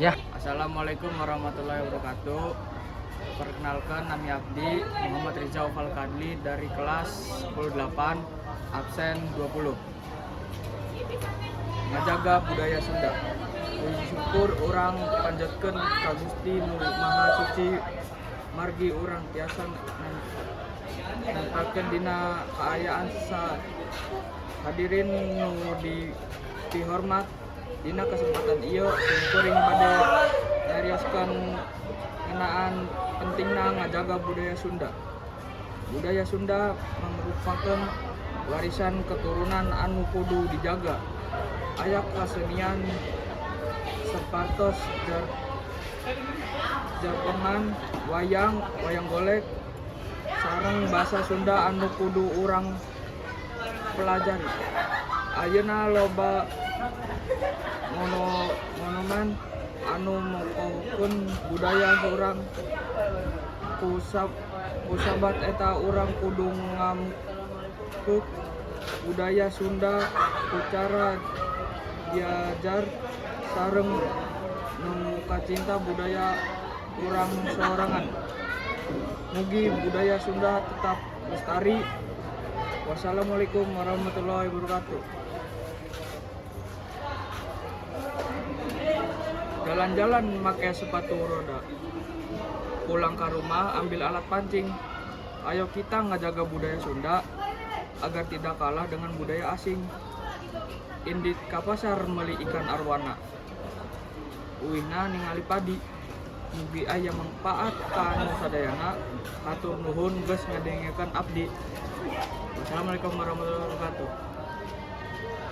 Ya. Assalamualaikum warahmatullahi wabarakatuh. Perkenalkan, nami abdi Muhammad Rizal Kadli dari kelas 18 absen 20. Ngajaga budaya Sunda. Puji syukur urang panjatkeun ka Gusti Nu Maha Suci, margi urang tiasa nempelkeun dina kaayaan sa hadirin nu dipihormat. Dina kesempatan ieu simkuring bade nyarioskeun ngeunaan pentingna ngajaga budaya Sunda. Budaya Sunda mangrupakeun warisan keturunan anu kudu dijaga. Aya kasenian sapertos jaipongan, wayang, wayang golek, sareng basa Sunda anu kudu urang pelajari. Ayeuna loba nonoman anu mokohkeun budaya urang. Ku sabab eta, urang kudu ngamukkeun budaya Sunda ku cara diajar sareng nu kacinta budaya urang sorangan. Mugi budaya Sunda tetap lestari. Wassalamualaikum warahmatullahi wabarakatuh. Jalan-jalan make sepatu roda. Pulang ke rumah ambil alat pancing. Ayo kita ngajaga budaya Sunda agar tidak kalah dengan budaya asing. Indit ka pasar meuli ikan arwana. Uihna ningali padi. Mugi aya mangpaat ka anu sadayana. Hatur nuhun geus ngadengekeun abdi. Wassalamualaikum warahmatullahi wabarakatuh.